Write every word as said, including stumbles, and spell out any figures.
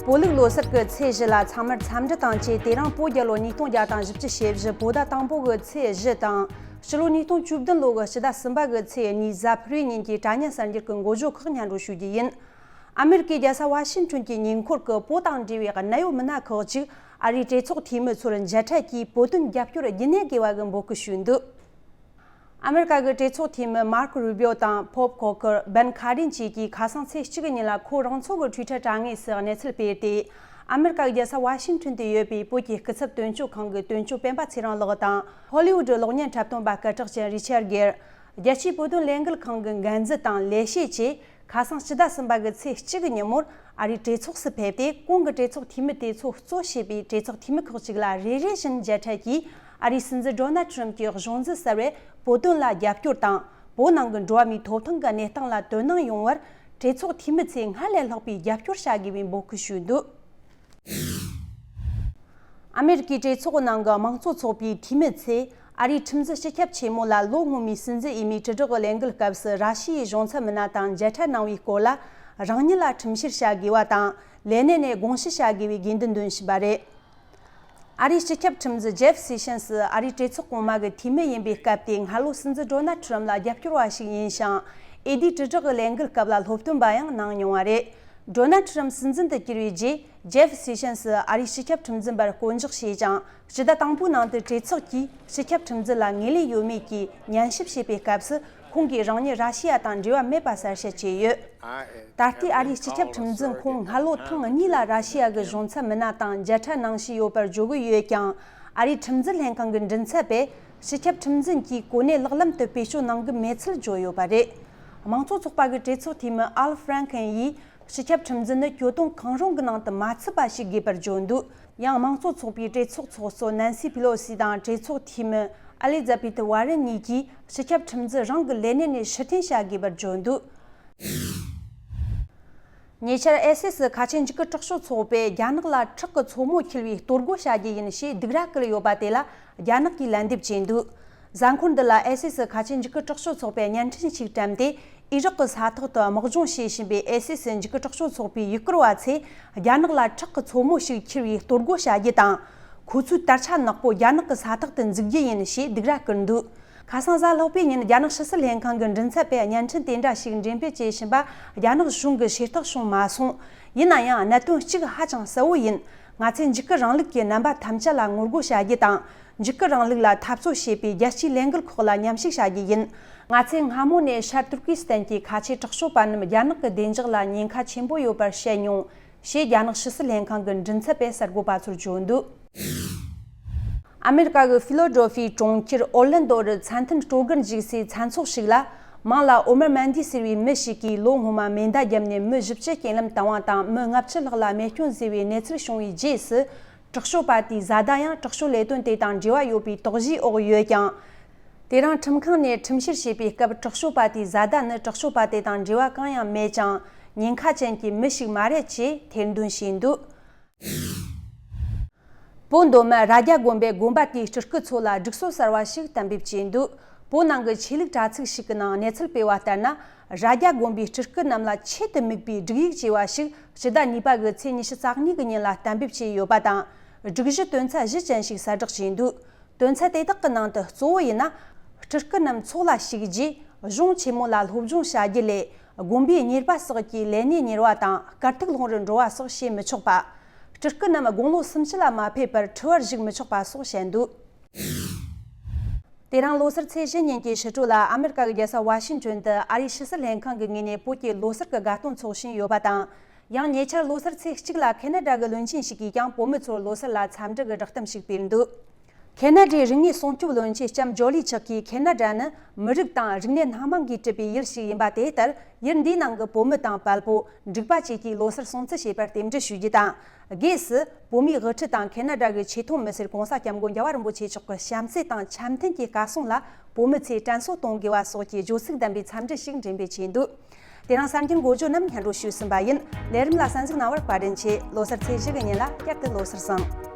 བོད་ལུགས་ལོ་གསར་གྱི་ཚེས་བཞི་ལ་ཚང་མར་འཚམས་འདྲི་དང་བཅས། དེ་རིང་བོད་རྒྱལ་ལོ་ཉིས་སྟོང་བརྒྱ་དང་བཞི་བཅུ་ཞེ་བཞི། བོད་ཟླ་དང་པོ་གི་ཚེས་བཞི་དང་། ཕྱི་ལོ་ཉིས་སྟོང་བཅུ་བདུན་ལོ་གི་སྤྱི་ཟླ་གསུམ་པ་གི་ཚེས་གཉིས། གཟའ་ཕུར་བུའི་ཉིན་གྱི་དྲ་བརྙན་གསར་འགྱུར་གྱི་འགོ་བརྗོད་ཁག་སྙན་སྒྲོན་ཞུ་རྒྱུ་ཡིན། ཨ་མེ་རི་ཀའི་རྒྱལ་ས་ཝ་ཤིང་ཊོན་གྱི་ཉེ་འཁོར་གྱི་བོད་དང་འབྲེལ་བའི་གནད་ཡོད་མི་སྣ་ཁག་ཅིག་ཨ་རིའི་གྲོས་ཚོགས་འཐུས་མི་ཚོར་མཇལ་འཕྲད་ཀྱིས་བོད་དོན་རྒྱབ་སྐྱོར་རྒྱུན་གནས་དགོས་པ་གི་འབོད་སྐུལ་ཞུས་འདུག་ཨ་མེ་རི་ཀ་གི་གྲོས་ཚོགས་འཐུས་མི་མར་ཀོ་རུ་བྷིའོ་དང་ཕོབ་ཁོ་ཁར། བན་ཁ་རིན་བཅས་ཀྱིས་ཁ་སང་ཚེས་གཅིག་གི་ཉིན་ལ་ཁོ་རང་ཚོ་གི་ཊུའི་ཊར་དྲ་ངོས་སུ་གནས་ཚུལ་སྤེལ་ཏེ། ཨ་མེ་རི་ཀ་གི་རྒྱལ་ས་ཝ་ཤིང་ཊོན་དུ་ཡོད་པའི་བོད་ཀྱི་སྐུ་ཚབ་དོན་གཅོད་ཁང་གི་དོན་གཅོད་སྤེན་པ་ཚེ་རིང་ལགས་དང་། ཧོ་ལི་ཝུད་གློག་བརྙན་འཁྲབ་སྟོན་པ་སྐད་གྲགས་ཅན་རི་ཆར་གེར། རྒྱལ་སྤྱིའི་བོད་དོན་ལས་འགུལ་ཁང་གི་འགན་འཛིན་དང་ལས་བྱེད་བཅས། ཁ་སང་སྤྱི་ཟླ་གསུམ་པ་གི་ཚེས་གཅིག་གི་ཉིན་མོར་ཨ་རིའི་གྲོས་ཚོགས་སུ་ཕེབས་ཏེ། གོང་གི་གྲོས་ཚོགས་འཐུས་མི་དེ་ཚོ་གཙོ་བྱས་པའི་གྲོས་ཚོགས་འཐུས་མི་ཁག་ཅིག་ལ་རེ་རེ་བཞིན་མཇལ་འཕྲད་ཀྱིས། ཨ་རིའི་སྲིད་འཛིན་ཌོ་ནལ་ཊྲམ་གྱི་གཞུང་འཛིན་གསར་བས་བོད་དོན་ལ་རྒྱབ་སྐྱོར་དང་། བོད་ནང་གི་འགྲོ་བ་མིའི་ཐོབ་ཐང་གི་གནས་སྟངས་ལ་དོ་སྣང་ཡོང་བར། གྲོས་ཚོགས་འཐུས་མི་ཚོས་སྔར་ལས་ལྷག་པའི་རྒྱབ་སྐྱོར་བྱ་དགོས་པའི་འབོད་སྐུལ་ཞུས་འདུག་ཨ་མེ་རི་ཀའི་གྲོས་ཚོགས་ནང་གི་དམངས་གཙོ་ཚོགས་པའི་འཐུས་མི་ཚོས་ཨ་རིའི་ཁྲིམས་འཛིན་སྤྱི་ཁྱབ་ཆེན་མོ་ལ་ལོ་སྔོན་མའི་སྲིད་འཛིན་འོས་མིའི་དྲིལ་བསྒྲགས་ལས་འགུལ་སྐབས་སུ་ར་ཤི་ཡའི་གཞུང་ཚབ་མི་སྣ་དང་མཇལ་འཕྲད་གནང་བའི་སྐོར་ལ། རང་ཉིད་ལ་ཁྲིམས་བཤེར་བྱ་དགོས་པ་དང་། ལས་གནས་ནས་དགོངས་ཞུ་བྱ་དགོས་པའི་དགོས་འདུན་འདོན་བཞིན་པ་རེད། ཨ་རིའི་སྤྱི་ཁྱབ་ཁྲིམས་འཛིན་ཇེབ་སི་ཤན་སི་ཨ་རིའི་གྲོས་ཚོགས་གོང་མ་གི་འཐུས་མི་ཡིན་པའི་སྐབས་དེ་སྔ་ལོ་སྲིད་འཛིན་ཌོ་ནལ་ཊྲམ་ལ་རྒྱབ་སྐྱོར་བ་ཞིག་ཡིན་ཞིང་། འོས་བསྡུའི་དྲིལ་བསྒྲགས་ཀྱི་ལས་འགུལ་སྐབས་ལ་སློབ་སྟོན་པ་ཡང་གནང་མྱོང་བ་རེད། ཌོ་ནལ་ཊྲམ་སྲིད་འཛིན་དུ་གྱུར་བའི་རྗེས། ཇེབ་སི་ཤན་སི་ཨ་རིའི་སྤྱི་ཁྱབ་ཁྲིམས་འཛིན་པར་བསྐོ་འཇོག་བྱས་ཀྱང་། སྤྱི་ཟླ་དང་པོའི་ནང་དུ་གྲོས་ཚོགས་ཀྱིས་སྤྱི་ཁྱབ་ཁྲིམས་འཛིན་ལ་ངོས་ལེན་ཡོད་མེད་ཀྱི་ཉན་ཞིབ་བྱེད་པའི་སྐབས་སུ། ཁོང་གིས་རང་ཉིད་ར་ཤི་ཡ་དང་འབྲེལ་བ་མེད་པ་གསལ་བཤད་བྱས་ཡོད། ད་ལྟའི་ཨ་རིའི་སྤྱི་ཁྱབ་ཁྲིམས་འཛིན་ཁོང་སྔ་ལོ་ཐེངས་གཉིས་ལ་ར་ཤི་ཡ་གི་གཞུང་ཚབ་མི་སྣ་དང་མཇལ་འཕྲད་གནང་བཞིན་ཡོད་པར་བརྗོད་ཀྱི་ཡོད་ཀྱང་། ཨ་རིའི་ཁྲིམས་འཛིན་ལྷན་ཁང་གི་མགྲིན་ཚབ་པས། སྤྱི་ཁྱབ་ཁྲིམས་འཛིན་གྱིས་གོ་གནས་ལག་ལེན་དུ་བེད་སྤྱོད་གནང་གི་མེད་ཚུལ་བརྗོད་ཡོད་པ་རེད། དམངས་གཙོ་ཚོགས་པ་གི་གྲོས་ཚོགས་འཐུས་མི་ཨལ་ཧྥ་རན་ཁེན་ཡིས། སྤྱི་ཁྱབ་ཁྲིམས་འཛིན་ནི་གྱོད་དོན་གང་རུང་གི་ནང་དུ་མ་ཚུད་པ་ཞིག་དགོས་པར་བརྗོད་འདུག་ཡང་དམངས་གཙོ་ཚོགས་པའི་གྲོས་ཚོགས་ཚོགས་གཙོ་ནན་སི་ཕི་ལོ་སི་དང་གྲོས་ཚོགས་འཐུས་མི་ཨ་ལི་ཛ་བྷེ་ཐི་ཝ་རན་གཉིས་ཀྱིས་སྤྱི་ཁྱབ་ཁྲིམས་འཛིན་རང་གི་ལས་གནས་ནས་ཕྱིར་འཐེན་བྱ་དགོས་པར་བརྗོད་འདུག་ཉེ་ཆར་ཨེ་སི་སི་ཁ་ཆེ་འཇིགས་སྐུལ་དྲག་སྤྱོད་ཚོགས་པས་རྒྱ་ནག་ལ་ཁྲག་གི་མཚོ་མོ་འཁྱིལ་བའི་གཏོར་རྒོལ་བྱ་རྒྱུ་ཡིན་ཞེས་སྡིགས་ར་བསྐུལ་ཡོད་པ་དེ་ལ་རྒྱ་ནག་གིས་ལན་འདེབས་བྱས་འདུག་གཟའ་འཁོར་འདི་ལ་ཨེ་སི་སི་ཁ་ཆེ་འཇིགས་སྐུལ་དྲག་སྤྱོད་ཚོགས་པས་བརྙན་འཕྲིན་ཞིག་བཀྲམ་སྟེ། ཨི་རག་གི་ས་ཐོག་ཏུ་དམག་སྦྱོང་བྱེད་བཞིན་པའི་ཨེ་སི་སི་འཇིགས་སྐུལ་དྲག་སྤྱོད་ཚོགས་པའི་ཡུལ་སྐོར་བ་ཚོས་རྒྱ་ནག་ལ་ཁྲག་གི་མཚོ་མོ་ཞིག་འཁྱིལ་བའི་གཏོར་རྒོལ་བྱ་རྒྱུ་དང་། ཁོ་ཚོའི་དར་ཆ་ནག་པོ་རྒྱ་ནག་གི་ས་ཐོག་ཏུ་འཛུགས་རྒྱུ་ཡིན་ཞེས་སྡིགས་ར་བསྐུལ་འདུག་ཁ་སང་གཟའ་ལྷག་པའི་ཉིན་རྒྱ་ནག་ཕྱི་སྲིད་ལྷན་ཁང་གི་མགྲིན་ཚབ་པས་བརྙན་འཕྲིན་དེ་འདྲ་ཞིག་འགྲེམས་སྤེལ་བྱེད་བཞིན་པ་རྒྱ་ནག་གཞུང་གིས་ཤེས་རྟོགས་བྱུང་མ་སོང་། ཡིན་ན་ཡང་གནད་དོན་གཅིག་ཧ་ཅང་གསལ་བོ་ཡིན། ང་ཚོས་འཇིགས་སྐུལ་རིང་ལུགས་ཀྱི་རྣམ་པ་ཐམས་ཅད་ལ་ངོ་རྒོལ་བྱ་རྒྱུ་དང་། འཇིགས་སྐུལ་རིང་ལུགས་ལ་འཐབ་རྩོད་བྱེད་པའི་རྒྱལ་སྤྱིའི་ལས་འགུལ་ཁག་ལ་མཉམ་ཞུགས་བྱ་རྒྱུ་ཡིན། ང་ཚོས་སྔ་མོ་ནས་ཤར་ཏུར་ཀི་སི་ཐན་གྱི་ཁ་ཆེ་དྲག་སྤྱོད་པ་རྣམས་རྒྱ་ནག་གི་བདེ་འཇགས་ལ་ཉེན་ཁ་ཆེན་པོ་ཡོད་པར་བཤད་མྱོང་། ཞེས་རྒྱ་ནག་ཕྱི་སྲིད་ལྷན་ཁང་གི་མགྲིན་ཚབ་པས་གསར་འགོད་པ་ཚོར་བརྗོད་འདུག་ཨ་མེ་རི་ཀ་གི་ཕི་ལོ་ཌོ་ཕི་གྲོང་ཁྱེར་ཨོར་ལན་དོ་རུ་མཚན་མཐུན་སྤྲོ་གར་འཇུག་སའི་མཚན་ཚོགས་ཤིག་ལ། མང་ལ་ཨོ་མར་མན་དི་ཟེར་བའི་མི་ཞིག་གིས་ལོ་སྔོན་མ་མེ་མདའ་བརྒྱབ་ནས་མི་བཞི་བཅུ་རྐྱེན་ལམ་བཏང་བ་དང་། མི་ལྔ་བཅུ་ལྷག་ལ་རྨས་སྐྱོན་བཟོས་པའི་གནས་ཚུལ་བྱུང་བའི་རྗེས་སུ། དྲག་སྤྱོད་པ་དེའི་བཟའ་ཟླ་ཡང་དྲག་སྤྱོད་ལས་དོན་དེ་དང་འབྲེལ་བ་ཡོད་པའི་དོགས་གཞིའི་འོག་ཡོད་ཀྱང་། དེ་རིང་ཁྲིམས་ཁང་ནས་ཁྲིམས་བཤེར་བྱས་པའི་སྐབས། དྲག་སྤྱོད་པ་དེའི་བཟའ་ཟླ་ནི་དྲག་སྤྱོད་པ་དེ་དང་འབྲེལ་བ་གང་ཡང་མེད་ཅིང་། ཉེན་ཁ་ཅན་གྱི་མི་ཞིག་མ་རེད་ཅེས་ཐེར་འདོན་བྱས་འདུག་བོད་མདོ་སྨད་རྭ་རྒྱ་དགོན་པས་དགོན་པ་དེའི་སྤྲུལ་སྐུ་ཚོ་ལ་སྒྲིག་སྲོལ་གསར་བ་ཞིག་གཏན་འབེབས་བྱས་འདུག་བོད་ནང་གི་ཆོས་ལུགས་དྲ་ཚིགས་ཤིག་གི་ནང་གནས་ཚུལ་སྤེལ་བ་ལྟར་ན། རྭ་རྒྱ་དགོན་པའི་སྤྲུལ་སྐུ་རྣམས་ལ་ཆེད་དུ་དམིགས་པའི་སྒྲིག་ཡིག་ཅེས་པ་ཞིག་སྤྱི་ཟླ་གཉིས་པ་གི་ཚེས་ཉི་ཤུ་རྩ་གཉིས་ཀྱི་ཉིན་ལ་གཏན་འབེབས་བྱས་ཡོད་པ་དང་། སྒྲིག་གཞི་དོན་ཚན་བཞི་ཅན་ཞིག་གསལ་བསྒྲགས་བྱས་འདུག་དོན་ཚན་དེ་དག་གི་ནང་དུ་གཙོ་བོ་ཡིན་ན། སྤྲུལ་སྐུ་རྣམས་ཚོགས་ལ་ཞུགས་རྗེས་གཞུང་ཆེན་མོ་ལ་སློབ་སྦྱོང་བྱ་རྒྱུ་ལས། དགོན་པའི་གཉེར་པ་སོགས་ཀྱི་ལས་གནས་གཉེར་བ་དང་དཀའ་ཐུག་སློང་རུ་འགྲོ་བ་སོགས་བྱེད་མི་ཆོག་པ། སྤྲུལ་སྐུ་རྣམས་དགུང་ལོ་སུམ་ཅུ་ལ་མ་ཕེབས་པར་ཁྲི་བར་བཞུགས་མི་ཆོག་པ་སོགས་བཤད་འདུག་དེ་རིང་ལོ་སར་ཚེས་བཞི་ཉིན་གྱི་ཕྱི་དྲོ་ལ་ཨ་མེ་རི་ཀ་གི་རྒྱལ་ས་ཝ་ཤིང་ཊོན་དུ་ཨ་རིའི་ཕྱི་སྲིད་ལྷན་ཁང་གི་ངོས་ནས་བོད་ཀྱི་ལོ་སར་གྱི་དགའ་སྟོན་འཚོགས་བཞིན་ཡོད་པ་དང་། ཡང་ཉེ་ཆར་ལོ་སར་ཚེས་གཅིག་ལ་ཁེ་ན་ཌ་གི་བློན་ཆེན་ཞིག་གིས་ཀྱང་བོད་མི་ཚོར་ལོ་སར་ལ་འཚམས་འདྲི་གི་བསྒྲགས་གཏམ་ཞིག་སྤེལ་འདུག་ཁེ་ན་ཌའི་རིག་དངོས་སྲུང་སྐྱོབ་བློན་ཆེན་ལྕམ་ཇོ་ལི་ཆག་གིས། ཁེ་ན་ཌ་ནི་མི་རིགས་དང་རིག་གནས་སྣ་མང་གིས་གྲུབ་པའི་ཡུལ་ཞིག་ཡིན་པ་དེ་ལྟར། ཡུལ་འདིའི་ནང་གི་བོད་མི་དང་བལ་པོ། འབྲུག་པ་བཅས་ཀྱིས་ལོ་སར་སྲུང་བརྩི་བྱེད་པར་རྟེན་འབྲེལ་ཞུ་རྒྱུ་དང་། སྒོས་སུ་བོད་མིའི་དབུ་ཁྲིད་དང་ཁེ་ན་ཌ་གི་ཆེ་མཐོང་མི་སེར་༸གོང་ས་༸སྐྱབས་མགོན་རྒྱལ་བ་རིན་པོ་ཆེ་མཆོག་གི་བྱམས་བརྩེ་དང་འཆམ་མཐུན་གྱི་བཀའ་གསུང་ལ་བོད་མི་ཚོས་དྲན་གསོ་གཏོང་དགོས་པ་སོགས་ཀྱི་བརྗོད་ཚིག་ལྡན་པའི་འཚམས་འདྲི་ཞིག་འགྲེམས་སྤེལ་བྱས་འདུག་དེ་རིང་གསར་འགྱུར་འགོ་བརྗོད་རྣམས་སྙན་སྒྲོན་ཞུས་ཟིན་པ་ཡིན། ལས་རིམ་ལ་གསན་གཟིགས་གནང་བར་བཀའ་དྲིན་ཆེ། ལོ་སར་ཚེས་བཞི་གི་ཉིན་ལ་བསྐྱར་དུ་ལོ་སར་བཟང་།